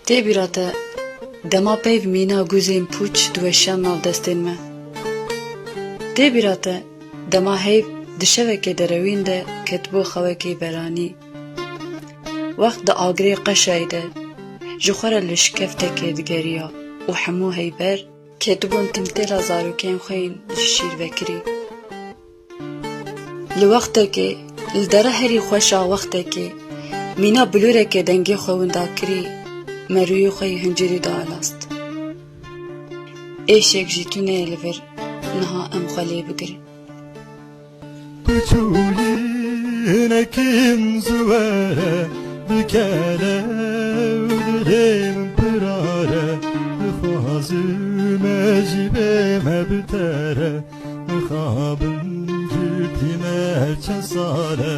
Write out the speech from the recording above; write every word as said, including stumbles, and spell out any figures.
Tê bîra te dema peyv mîna guzên pûç diweşiyan nav destên me? Tê bîra te dema heyv di şevekê derewîn de ketibû xewekê beranî? Wext di agirê qeşayî de ji xwe re li şikeftekê digeriya û hemû heyber ketibûn timtêla zarokên xwe yên ji şîr vekirî. Li wextekê, li dere herî xweşa wextekê, mîna bilûrekê dengê xwe winda kirî, merûyê xwe yê hincîrî dialast. Êşek jî tune ye li vir, niha em xwe lê bigirin. Piçûyî nekin ziwere, bikele û dilê min pirare, dixwazim ez jî bême bi te re, mixabin girtî me çend sale.